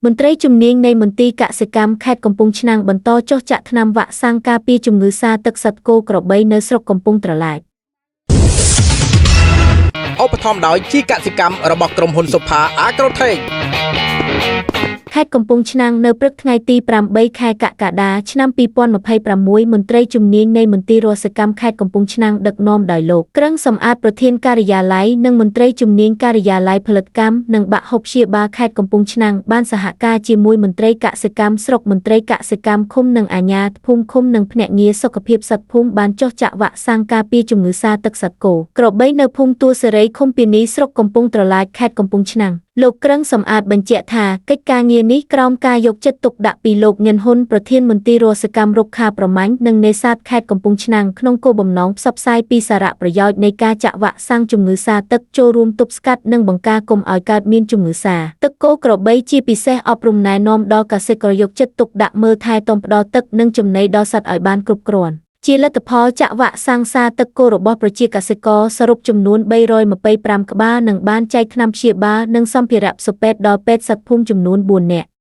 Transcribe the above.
មន្ត្រីជំនាញនៃមន្ទីរកសិកម្មខេត្តកំពង់ឆ្នាំងបន្តចុះចាក់ថ្នាំវ៉ាក់សាំងការពារជំងឺសាទឹកសត្វគោក្របីនៅស្រុកកំពង់ត្រឡាច ឧបត្ថម្ភដោយជីកសិកម្មរបស់ក្រុមហ៊ុនសុផាអាក្រូថេក ខេត្តកំពង់ឆ្នាំងនៅព្រឹកថ្ងៃទី8ខែកក្កដាឆ្នាំ2026មន្ត្រីជំនាញនៃមន្ទីររដ្ឋកម្មខេត្តកំពង់ឆ្នាំងដឹកនាំដោយលោកក្រឹងសំអាតប្រធានការិយាល័យនិងមន្ត្រីជំនាញការិយាល័យផលិតកម្មនិងបាក់ហុកព្យាបាលខេត្តកំពង់ឆ្នាំងបានសហការជាមួយមន្ត្រីកសិកម្មស្រុកមន្ត្រីកសិកម្មឃុំនិងអាជ្ញាធរភូមិឃុំនិងភ្នាក់ងារសុខភាពសត្វភូមិបានចុះចាក់វ៉ាក់សាំងការពារជំងឺសាទឹកសត្វគោក្របីនៅភូមិទួលសេរីឃុំពីនីស្រុកកំពង់ត្រឡាចខេត្តកំពង់ឆ្នាំងលោកក្រឹងសំអាតបញ្ជាក់ថាកិច្ចការងារនេះក្រោមការយកចិត្តទុកដាក់ពីលោកញិនហ៊ុនប្រធានមន្ទីររដ្ឋកម្មរុក្ខាប្រមាញ់និងនេសាទខេត្តកំពង់ឆ្នាំងក្នុងគោលបំណងផ្សព្វផ្សាយពីសារៈប្រយោជន៍នៃការចាក់វ៉ាក់សាំងជំងឺសាទឹកចូលរួមទប់ស្កាត់និងបង្ការកុំឲ្យកើតមានជំងឺសាទឹកគោក្របីជាពិសេសអប់រំណែនាំដល់កសិករយកចិត្តទុកដាក់មើលថែទាំផ្ដល់ទឹកនិងចំណីដល់សត្វឲ្យបានគ្រប់គ្រាន់ជាលទ្ធផលចាក់វ៉ាក់សាំងសាទឹកគោរបស់ប្រជាកសិករសរុបចំនួន325ក្បាលនិងបានចែកថ្នាំព្យាបាលនិងសម្ភារៈសុពេទ្យដល់ពេទ្យសត្វភូមិចំនួន4នាក់។